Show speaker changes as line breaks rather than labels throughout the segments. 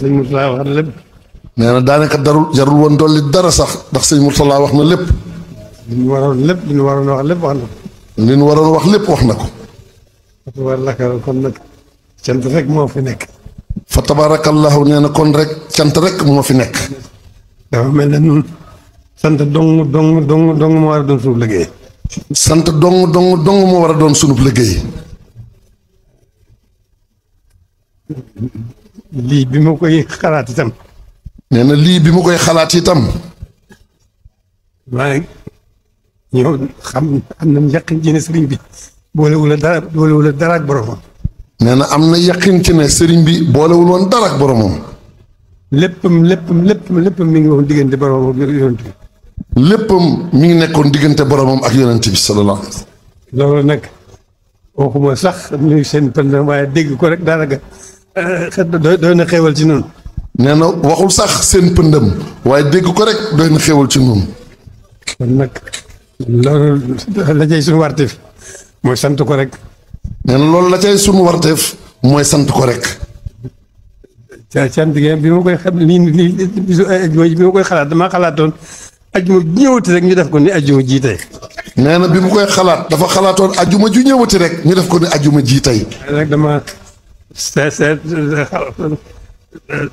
sëñ Mourtala wax na lépp.
nee na daanaka jarul woon dolli dara sax ndax sëñ Mourtala wax na lépp.
li ñu waroon wax lépp wax na ko.
li ñu waroon wax lépp wax na ko.
kon nag cant rek moo fi nekk.
fa tabarakallahu nee na kon rek cant rek moo fi nekk.
dafa mel ne ñun sant dong moo war a doon sunub liggéey.
sant dong moo war a doon sunub liggéey.
lii bi ma koy xalaat itam.
nee na lii bi ma koy xalaat itam.
waaye ñoo xam am na yaqin ci ne sëriñ bi boolewul dara ak boromam.
nee na am na yaqin ci ne sëriñ bi boolewul woon dara ak boromam.
léppam mi ngi woon diggante boromam ak yonent bi.
léppam mi ngi nekkoon diggante boromam ak yonent bi sallallahu alayhi wa sallam.
loolu nag waxuma sax nuyu seen pënd waaye dégg ko rek daanaka doy na xéewal ci noonu.
nee na waxul sax seen pëndam waaye dégg ko rek doy na xéewal ci noonu.
kon nag loolu la cay suñu warteef mooy sant ko rek.
nee na loolu la cay suñu warteef mooy sant ko rek.
cant gi bi ma koy xam bi ma koy xalaat damaa xalaatoon ajjuma ju ñëwati rek ñu def ko ni ajjuma ji tey.
nee na bi mu koy xalaat dafa xalaatoon ajjuma ju ñëwati rek ñu def ko ni ajjuma ji tey.
rek dama seet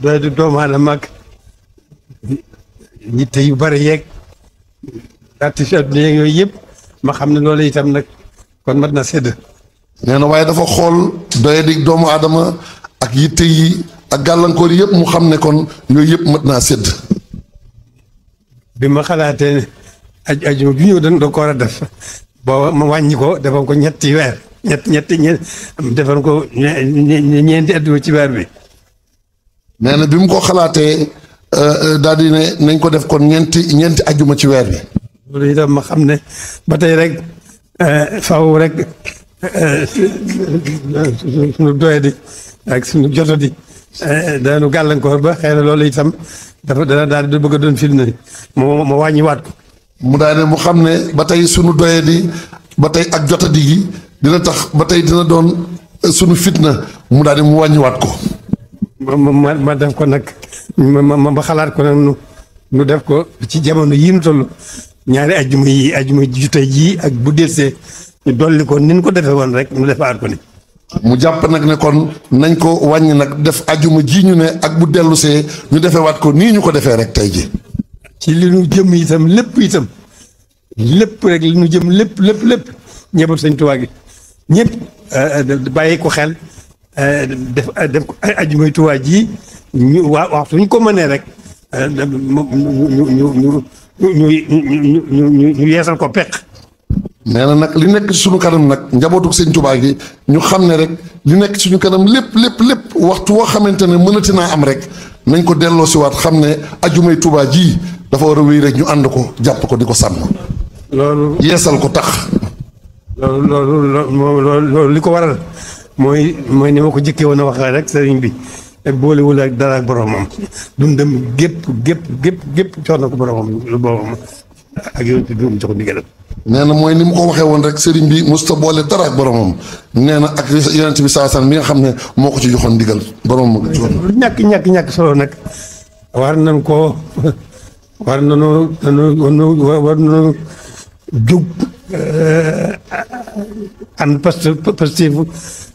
doy di doomu aadama ak yitte yu bari yeeg daati si àdduna yeeg yooyu yëpp ma xam ne loolu itam nag kon mat na sedd.
nee na waaye dafa xool doy di doomu aadama ak yitte yi ak gàllankoor yëpp mu xam ne kon yooyu yëpp mat naa sedd.
bi ma xalaatee ne ajjuma bi ñëw da ko war a def booba ma wàññi ko defal ko ñetti weer defal ko ñeenti ajjuma ci weer bi.
nee na bi mu ko xalaatee daal di ne nañ ko def kon ñeenti ajjuma ci weer bi.
loolu itam ma xam ne ba tey rek faw rek suñu doyadi ak suñu jotadi daanu gàllankoor ba xëy na loolu itam dana daal di bëgg a doon film ni ma wàññiwaat ko.
mu daal ne mu xam ne ba tey suñu doyadi ba tey ak jotadi gi dina tax ba tey dina doon suñu fitna mu daal di mu wàññiwaat ko.
ma def ko nag ma xalaat ko nag nu def ko ci jamono yii nu toll ñaari ajjuma ju tey jii ak bu delsee ñu dolli ko ni ñu ko defee woon rek nu defaat ko ni.
mu jàpp nag ne kon nañ ko wàññi nag def ajjuma ji ñu ne ak bu dellusee ñu defewaat ko nii ñu ko defee rek tey ji.
ci li nu jëm itam lépp rek li nu jëm lépp ñëpp Sëñ Tuubaa gi ñëpp bàyyi ko xel. def ko ajjumay Tuubaa ji ñu waxtu ñu ko mënee rek ñu yeesal ko peq.
nee na nag li nekk ci suñu kanam nag njabootu Sëñ Tuubaa gi ñu xam ne rek li nekk suñu kanam lépp waxtu woo xamante ne mënati naa am rek nañ ko delloo si waat xam ne ajjumay Tuubaa ji dafa war a wéy rek ñu ànd ko jàpp ko di ko sàmm.
loolu
yeesal ko tax.
loolu li ko waral. mooy ni ma ko jëkkee woon a wax rek sëriñ bi boolewul ak dara ak boromam dundam gépp jox na ko boromam ak yoon bi mu jox ndigalam.
nee na mooy ni mu ko waxee woon rek sëriñ bi musta boole dara ak boromam nee na ak yonent bi saasan mi nga xam ne moo ko ci joxoon ndigal boromam ak joxoon.
ñàkk solo nag war nañoo jóg ànd positif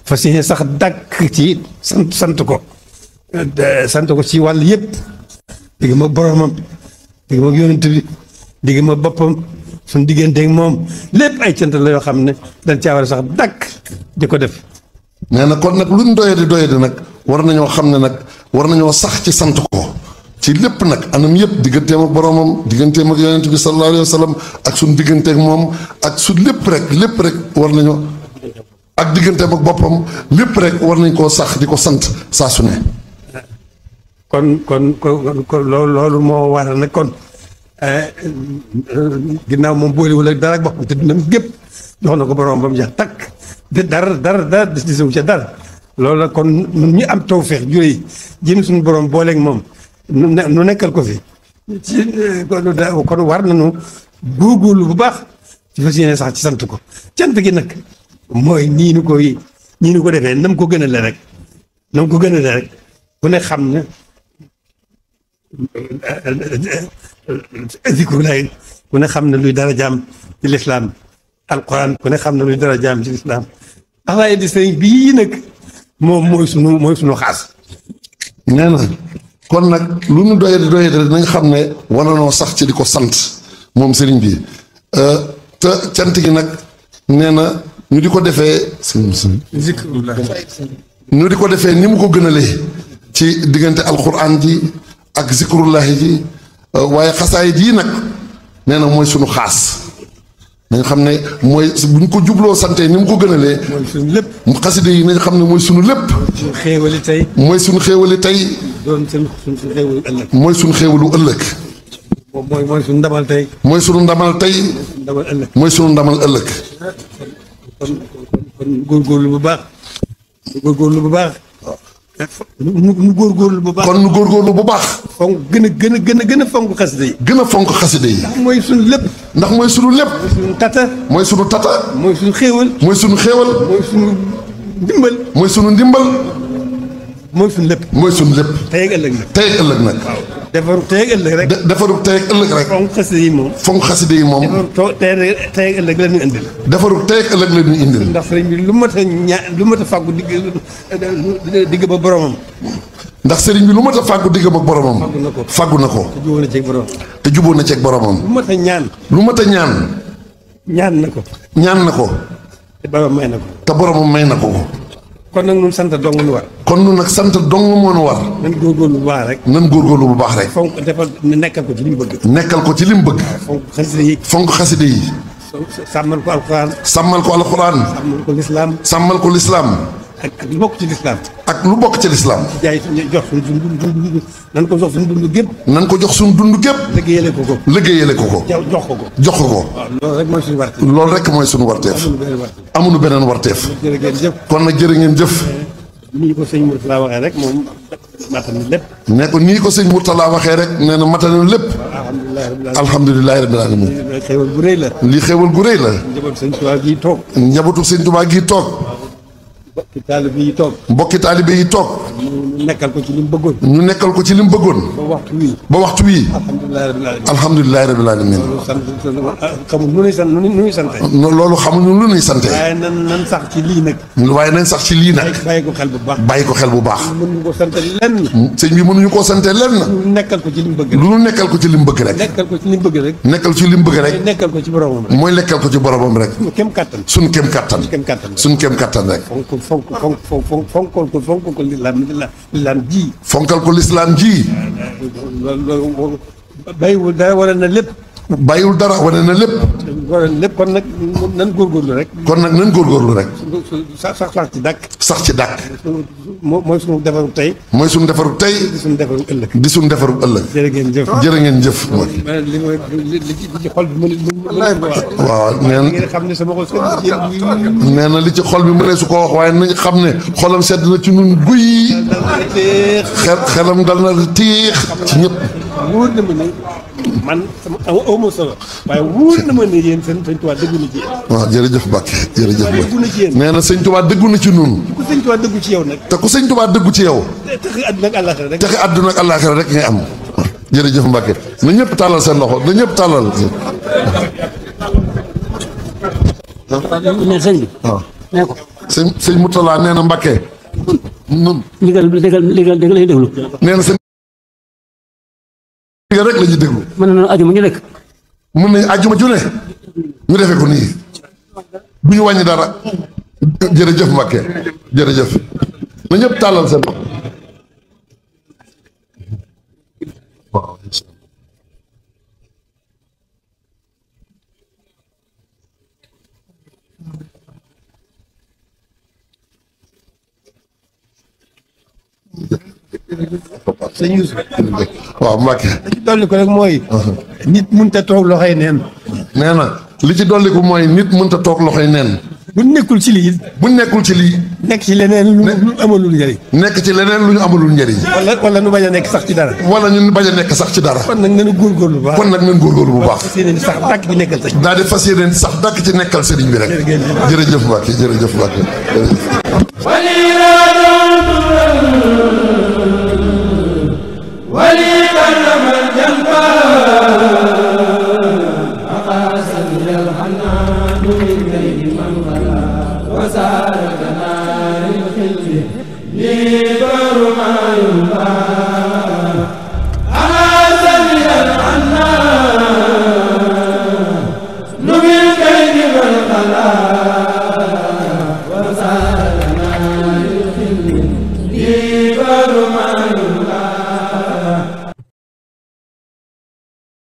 fas yéene sax dàkk ci sant ko ci wàll yëpp digg ma boromam digg ma yonent bi digg ma boppam suñu digganteeg moom lépp ay cant la yoo xam ne dañ caa war a sax dàkk di ko def.
nee na kon nag luñ doyadi nag war nañoo xam ne nag war nañoo sax ci sant ko ci lépp nag anam yëpp digganteem ak boromam digganteem ak yonent bi sallallahu alayhi wa sallam ak suñ digganteeg moom ak su lépp rek war nañu ak digganteem ak boppam lépp rek war nañ koo sax di ko sant saa su ne.
kon loolu moo waral nag kon ginnaaw moom boolewul ak dara ak boppam te dundam gépp jox na ko borom ba mu jeex takk de dara di sew ca dara loolu la kon ñun ñu am tawfeex jure yi jëm suñu borom booleeg moom nu nekkal ko fi ci kon war nañu góorgóorlu bu baax ci fas yéene sax ci sant ko cant gi nag mooy nii nu ko defee nam ko gënale rek ku ne xam ne zikru laay ku ne xam ne luy dara jaam ci lislaam alquran ku ne xam ne luy dara jaam ci lislaam xasaay di sëriñ bii nag moom mooy sunu xaas.
nee na kon nag lu ñu doyati nañ xam ne war nañoo sax ci di ko sant moom sëriñ bi te cant gi nag nee na ñu di ko defee. ñu di ko defee ni mu ko gënalee ci diggante alquran ji ak zikrullahi ji waaye xasaay jii nag nee na mooy sunu xaas. nañ xam ne mooy bu ñu ko jubloo sante ni mu ko gënalee.
mooy suñu lépp.
xaside yi nañ xam ne mooy suñu lépp.
suñu xéewali tey.
mooy suñu xéewali tey.
doon suñu xéewalu ëllëg.
mooy suñu xéewalu ëllëg.
mooy suñu ndamal tey.
mooy suñu ndamal tey. mooy suñu ndamal ëllëg.
kon góorgóorlu bu baax. góorgóorlu bu baax. nu góorgóorlu bu baax.
kon nu góorgóorlu bu baax.
fonk gën a fonk xaside yi.
gën a fonk xaside yi.
ndax mooy suñu lépp.
ndax mooy suñu lépp.
mooy suñu tata.
mooy suñu tata.
mooy suñu xéewal.
mooy suñu xéewal.
mooy suñu ndimbal.
mooy suñu ndimbal.
mooy suñu lépp.
mooy suñu lépp.
tey ak ëllëg nag.
tey ak ëllëg nag.
waaw defaru tey ak ëllëg rek.
defaru tey ak ëllëg rek.
fonk xaside yi moom.
fonk xaside yi moom.
defaru tey ak ëllëg la ñu indil.
defaru tey ak ëllëg la ñu indil.
ndax sëriñ bi lu mat a fàggu digg ba boromam.
ndax sëriñ bi lu mat a fàggu diggam ak boromam. fàggu na ko. te jubóo na ceeg boromam.
lu mat a ñaan.
lu mat a ñaan.
ñaan na ko.
ñaan na ko.
te boromam may na ko.
te boromam may na ko.
kon nag ñun sant dong nu war.
kon ñun nag sant dong moo nu war.
nan góorgóorlu bu baax rek.
nan góorgóorlu bu baax rek.
fonk defal nekkal ko ci li mu bëgg.
nekkal ko ci li mu bëgg.
fonk xaside yi.
fonk xaside yi.
sàmmal ko alxuraan.
sàmmal ko alxuraan.
sàmmal ko lislaam.
sàmmal ko lislaam.
ak lu bokk ci lislaam.
ak lu bokk ci lislaam.
jaay jox suñu dund nan ko jox suñu dund gépp.
nan ko jox suñu dund gépp.
liggéeyale ko ko.
liggéeyale ko ko.
jox ko ko.
jox ko ko.
waaw loolu rek mooy suñu warteef.
loolu rek mooy suñu warteef. amuñu beneen warteef.
jërë ngeen jëf.
kon nag jërë ngeen jëf.
nii ko sëñ Mourtala waxee rek moom matal na lépp.
ne ko nii ko sëñ Mourtala waxee rek nee na matal na lépp. alhamdulilah rabbil alamin.
xéewal gu rëy la.
lii xéewal gu rëy la.
njabootu sëñ Tuubaa gii toog.
njabootu sëñ Tuubaa gii toog.
mbokki taalibe yi toog.
mbokki taalibe yi toog.
ñu nekkal ko ci li mu bëggoon.
ñu nekkal ko ci li mu bëggoon.
ba waxtu wii.
ba waxtu wii.
alhamdulilah rabbil
alhamdulilah rabbil alamin.
alamin. loolu sant xamul nu ñuy sante.
loolu xamuñu lu ñuy sante.
waaye nan sax ci lii nag.
waaye nañ sax ci lii nag.
bàyyi ko xel bu baax.
bàyyi ko xel bu baax.
mënuñu ko sante lenn.
sëñ bi mënuñu koo sante lenn.
ñu nekkal ko ci li mu bëgg rek.
lu ñu nekkal ko ci li mu bëgg rek.
nekkal ko ci li mu bëgg rek.
nekkal ci li mu bëgg rek.
nekkal ko ci boromam rek.
mooy nekkal ko ci boromam rek.
kem kattan.
suñ kem kattan. suñ kem kattan rek.
fonkal ko lislaam ji.
fonkal ko lislaam ji.
loolu bàyyiwul dara wane na lépp.
bàyyiwul dara wane na lépp.
wane na lépp kon nag nan góorgóorlu rek.
kon nag nan góorgóorlu rek.
sax ci dàkk.
sax ci dàkk.
mooy suñu defaru tey.
mooy suñu defaru tey.
di suñu defaru ëllëg.
di suñu defaru ëllëg.
jërë ngeen jëf.
jërë ngeen jëf.
li ci xol bi
waaw nee na
ngeen xam ne sama xol sedd
nee na li ci xol bi mënee su ko wax waaye nañ xam ne xolam sedd na ci ñun guy. xelam dal na tiix ci ñëpp.
wóor na ma ne man sama awma solo waaye wóor na ma ne yéen sëñ Tuubaa dëggu na ci yéen.
waaw jërëjëf Mbacke jërëjëf
dëggu na ci yéen.
nee na sëñ Tuubaa dëggu na ci ñun.
ku sëñ Tuubaa dëggu ci yow nag.
te ku sëñ Tuubaa dëggu ci yow.
texe àdduna ak àllaaxira rek.
texe àdduna ak àllaaxira rek ngay am. jërëjëf Mbacke na ñëpp tàllal seen loxo na ñëpp tàllal.
ne sëñ bi.
waaw
nee ko.
sëñ Mourtala nee na Mbacke. nun
ligal lay déglu.
nee na sëñ rek la ñuy déglu.
mën na aju mu ñu nekk.
mun nañu àjjuma ju ne ñu defee ko nii bu ñu wàññi dara. jërëjëf Mbacke jërëjëf na ñëpp tàllal seen loxo. waaw
sëñ Youssou.
waaw Mbacke.
li ci dolli ko rek mooy. nit mënut a toog loxoy neen.
nee na li ci dolliku mooy nit mënta toog loxoy neen.
bu nekkul ci lii.
bu nekkul ci lii.
nekk ci leneen lu amalul njëriñ.
nekk ci leneen lu ñu amalul njëriñ.
wala nu bañ a nekk sax ci dara.
wala ñun bañ a nekk sax ci dara.
kon nag nañu góorgóorlu bu baax.
kon nag nañ góorgóorlu bu baax.
fas yéene sax dàkk ci nekkal sëñ.
daal di fas yéene sax dàkk ci nekkal sëriñ bi rek. jërëjëf Mbacke jërëjëf Mbacke
Li